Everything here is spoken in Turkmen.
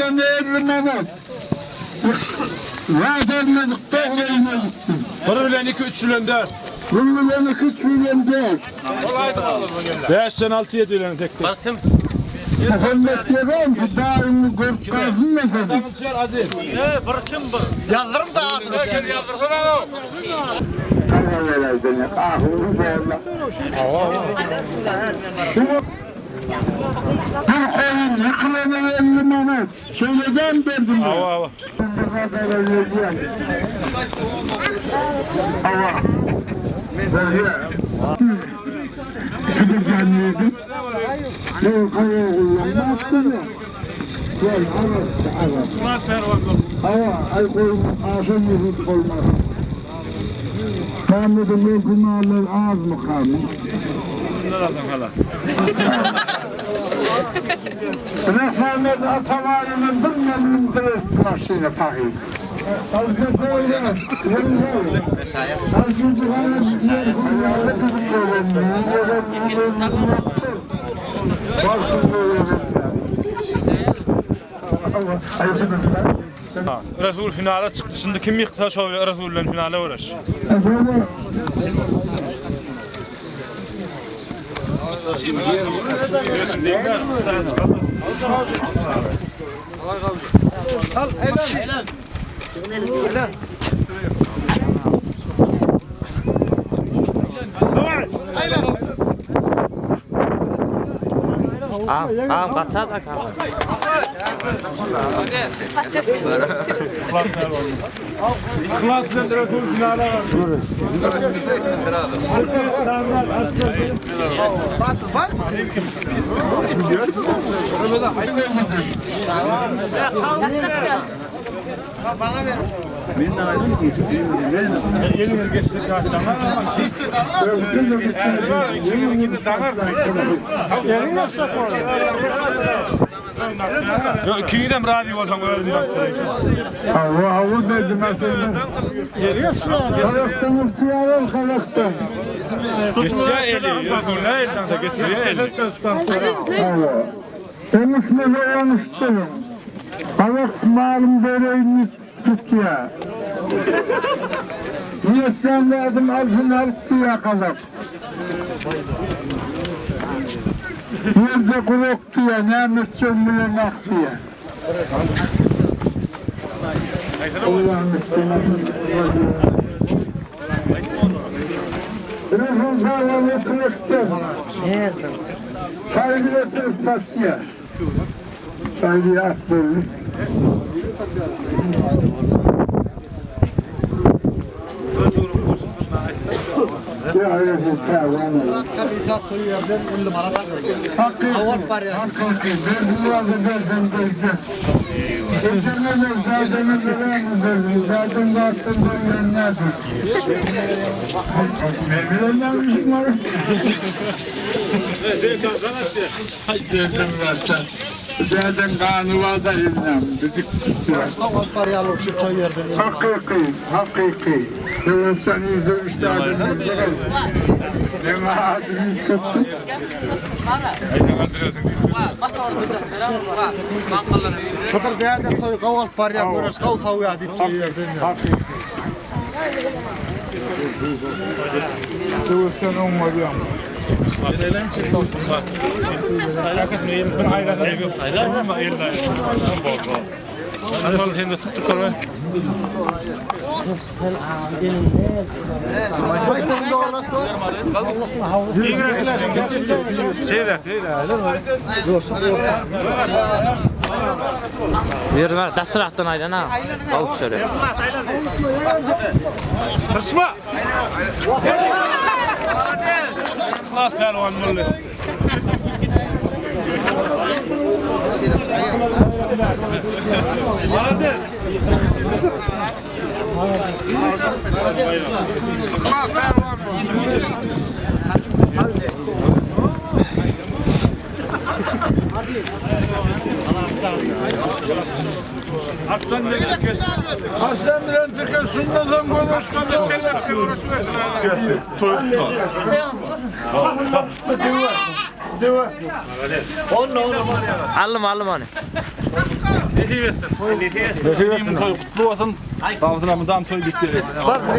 ýykylany 50 manat. Wada etmedik, dogry bilmedikdi. Bir bilen iki, üç bilen dört. Bir bilen iki, üç bilen dört. Bäşden alty ýedi bilen tek tek. Muhammet Ýegan şu daýyňy görüp galsyn meselem. Ýazdyryn da adyny. Bir koyun ýykylana 50 manat. Şeýleden berdim. Hawa hawa. Hawa. Hawa, aý goýun aşan ýüzük bolmaz. Mämmediň öňki mallary azmyka? Bundan alsaň hala. Rahmet Atabaýewiň bir memnun dres maşyny pahyr. Resul finala çykdy. Şimdi kim ýyksa şo Resul bilen finala göreş. Ağam gaçar da kam. Yhlas bilen Resul finala bardy. Elini geçsin karttan. Yok ikiden razı olsan özün Hava hava dedi mesela. Kalaktan uçuyor kalaktan. Geçse eli, Resul ne elden de geçse eli. Hava. Konuşmaza konuştum. Kalak malum böreğini tutuyor. Niyetten verdim alsın alıp diye kalak. Yerde kulak diye, ne müslüm ak diye. Allah'ın Resul sağlam oturuktu. Saygı oturup satıyor. Saygıyı at böyle. Ya Resul sağlam. Hakkı, hakkı, verdiler dersen dersen. Geçemez, zaten veremez, zaten baktım ben nerede? Memnunlanmışım var. Dedim zaten. Zaten kanı var da bilmem. Dedik tutuyor. Hakiki, hakiki. Evet sen izlemişler. Ne adını tuttu. Şodur däde toý gaw alyp barýar, göreş gaw sawýar diýip diýerden. Hakiki. Sen olmadı ama. Ýerine daşrakdan aýlan ha. Gaw şöyle. Yhlas pälwan boldy. Молодец. Aslan bilen kes. Aslan bilen tıkır sunmadan konuşmadan. Allım allım onu. Nesip etsin. Nesip etsin. Toý gutly bolsun. Bagtyna mydam toý diýip.